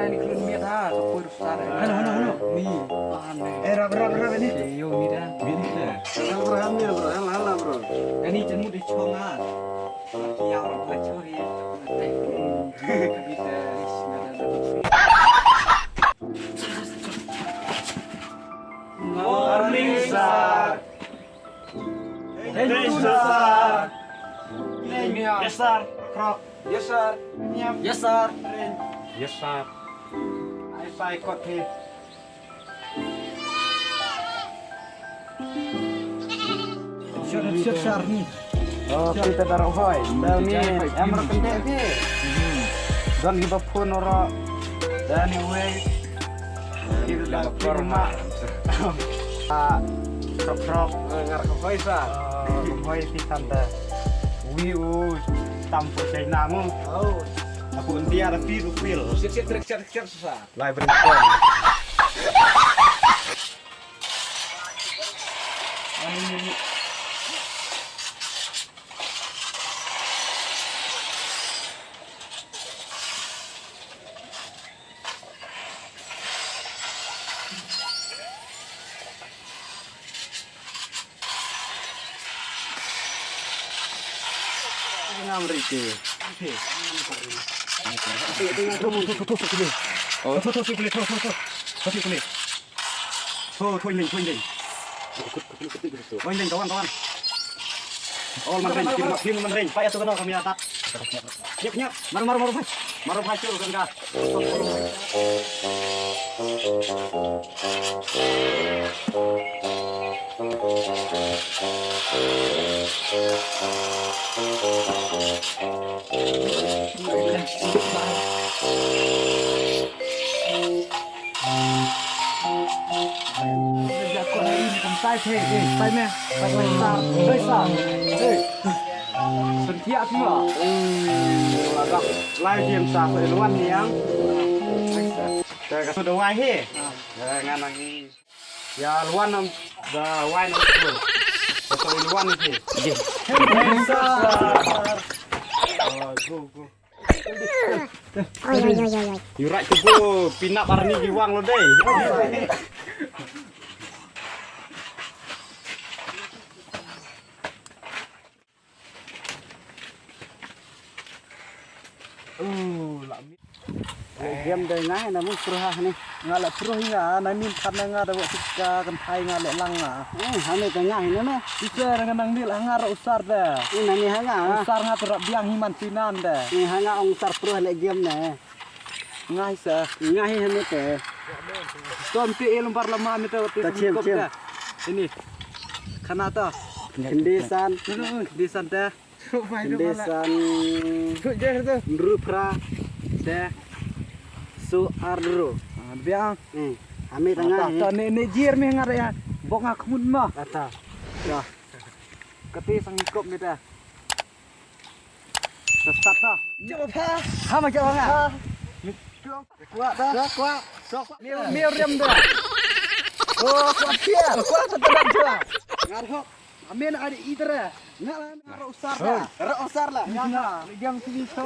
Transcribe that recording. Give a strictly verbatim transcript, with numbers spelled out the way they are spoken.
Ni klun miet ha, ka poi rusa da. Halo, halo, halo. Ni. Eh, rap, rap, rap ni. Yo, mi da. Mi ni da. Halo, bro, halo, bro, halo, halo, bro. Kani jan mut di chong ha. Ki yaw rap la chong hi. Ka bi da ris na da. Morning, sir. Thank you, sir. Yes, sir. Krok. Yes, sir. Yes, sir. Yes, sir. Ai sai kot hi. Sir, sir, sir, ni. Oh, kita darah hoi. Dah ni, em, reken dek, dek. Don kita pun orang. Anyway. Kita dah korma. Ah, krok, krok. Ngar ka hoi sa. Hoi pi tam da. Wi u tam po China mo. Oh. Aku India da pi ru pil. Sip, sip, trik, sip, sip, sa. Lai beri kon. Ngam rite. Thu, thu, thu, thu, kule. Oh. Thu, thu, thu, kule, thu, thu, thu. Thu, kule. Thu, thu, ling, thu, ling. Thu, ling, kawan, kawan. Oh, man ring, kim, kim, man ring. Pai atu kano kami atat. Nyep, nyep. Maru, maru, maru, pai. Maru, pai, cur, kan ka. Lai jem sa ko ilwan niang. Ka ka sudah wai he. Ngan nang. Ya, luan nam da wai nam tu. Betul luan ni. Yes. Yes, sir. Oh, go, go. Oi, oi, oi, oi, oi. You right to go. Pinap arni di wang lo dei. Oh, la mi. Game dei nga na mu pruh ha ni. Nga la pruh nga na min khat na nga da wa tika kan thai nga le lang nga. Eh, ha ni ka nga hi na na. Isa nga nang mil ha nga ra usar da. Eh, na ni ha nga. Usar nga tu rap biang hi man tinan da. Eh, ha nga ong usar pruh le game na. Nga hi sa. Nga hi ha ni te. Tom ti ilum par lama mi te wa ti. Ta chem, chem. Ini. Khana ta. Kendi san. Kendi san te. Kendi san. Nru phra. Te. Su ar nru. Ah, biang. Hmm. Ami tengah. Ta, ta, ne, ne jir mi ngar ya. Bok nga khmut ma. Ata. Ya. Kati sang ikop mi ta. Start ta. Jawab ha. Ha ma jawab ha. Kuat ta. Kuat. Kuat. Mi, mi riam ta. Oh, kuat dia. Kuat ta ta jawab. Ngar hok. Amen, ada idra. Nak lah, nak ra usar lah. Ra usar lah. Ya, ya. Yang sini so.